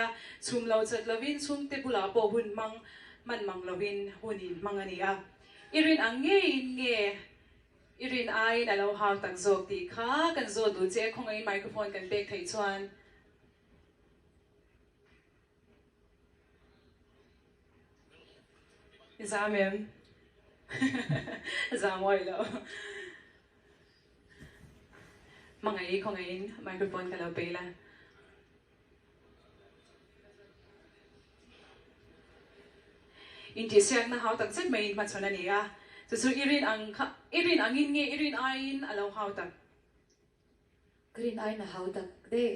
a, chhum lo chat lovin chhungte bulah pawh hun hmang hman mang lovin hun in hmang a ni a. I rin ang ngeiin nge i rin aiin a lo hau tak zawk tih kha kan zawt duh che, khawngaihin microphone kan pek theih chuan. I zam em? Zam awih lo. Hmangaih i khawngaihin microphone ka lo pe ila. Intihsiakna hau tak zet maiin hmachhawn a ni a, chu chu i rin ang kha, i rin angin nge i rin aiin a lo hau tak? Ka rin aiin a hau tak daih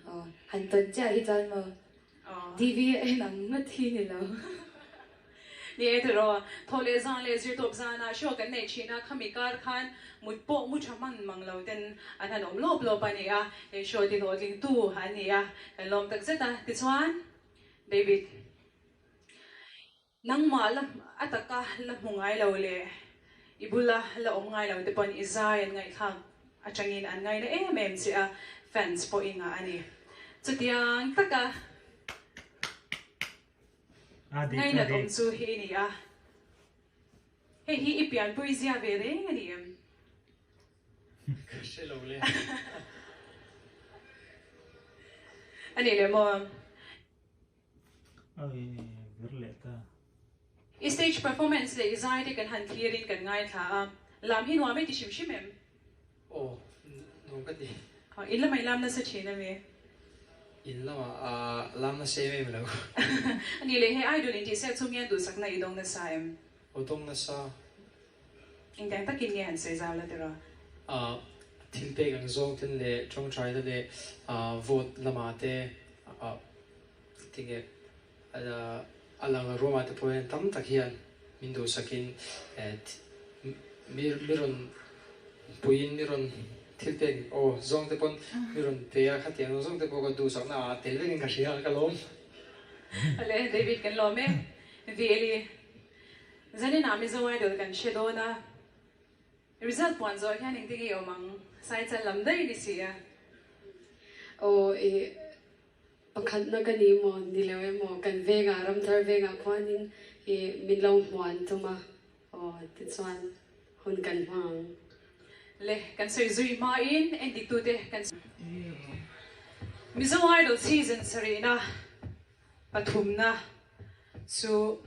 a, han tawn chiah hi chuan maw TV a en ang ngawt hi ni lo. Ni e tiraw, thaw leh zan leh zirtawp zanah show kan neih thin a, khami kar khan mut pawh mu tha hman mang lo ten an han awm lawp lawp a ni a, he show ti hlawhtlingtu an ni a, kan lawm tak zet a, tichuan David. Nangmah la a taka la hmu ngai lo leh i bula la awm ngai lo te pawn i zai an ngaihthlak atangin an ngaina em em che a, fans pawh i ngah a ni. Chutiang taka ngainat awm chu hi i ni a, hei hi i pianpui zia ve reng a ni em? Ka hre lo le. A nih leh maw? Oi vir leh ta. I stage performance leh i zai te kan han thlir in kan ngaithla a, lam hi nuam e ti hrim hrim em? Aw, nuam ka ti. Aw, in lamah i lam nasa thin a mi? In lamah lam nasa em em lo. A nih leh he idol in tihsiak chung hian duhsakna i dawng nasa em? Aw dawng nasa. Engtiang takin nge han sawi zau la tiraw? Thil pek ang zawng ten leh tawngtaina leh vote lamah te Tinge a lang a ruamah te pawh hian tam tak hian min duhsakin mi rawn puiin mi rawn thil pek aw zawng te pawn mi rawn pe a khatiang zawng te pawh ka duhsakna ah tel vekin ka hria ka lawm. Awle David kan lawm e. Veli zaninah Mizo Idol kan hre dawn a. Result puan zawh hian engtin nge i awm ang? Saichal lam daih ni si a. Aw i Pakhatna ka ni maw? Ni lo emaw? Kan vengah, Ramthar vengah khuanin i min lo hmuan tum a, aw tichuan hun kan hmang ang. Le, kan sawi zui hmain endiktute kan Mizo Idol season sarihna pathumna chu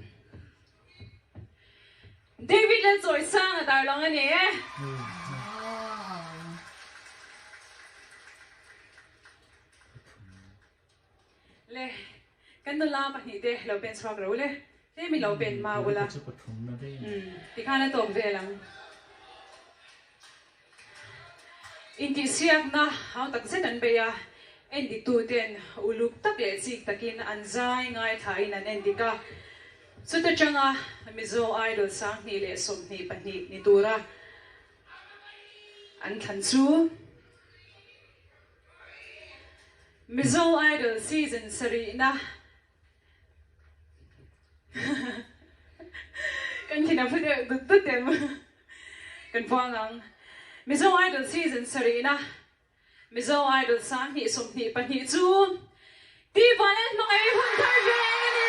David Lalchawisanga darlawng a ni e. Le, kan nula pahnih te lo pen chhuak ro le, tlem i lo pen hma ula. Umm, tikhan a tawk vel ang. Intihsiakna hau tak zet an bei a, enditu ten uluk tak leh chik takin an zai ngaithlain an endik a. Chuta tanga Mizo Idol 2022 ni tura an thlan chu. Mizo Idol season sarihna kan thin a phu deuh dut dut em kan puang ang. Mizo Idol season sarihna Mizo Idol 2022 chu Tihval an hmangaih hun thar veng a ni.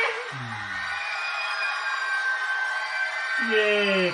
Yay!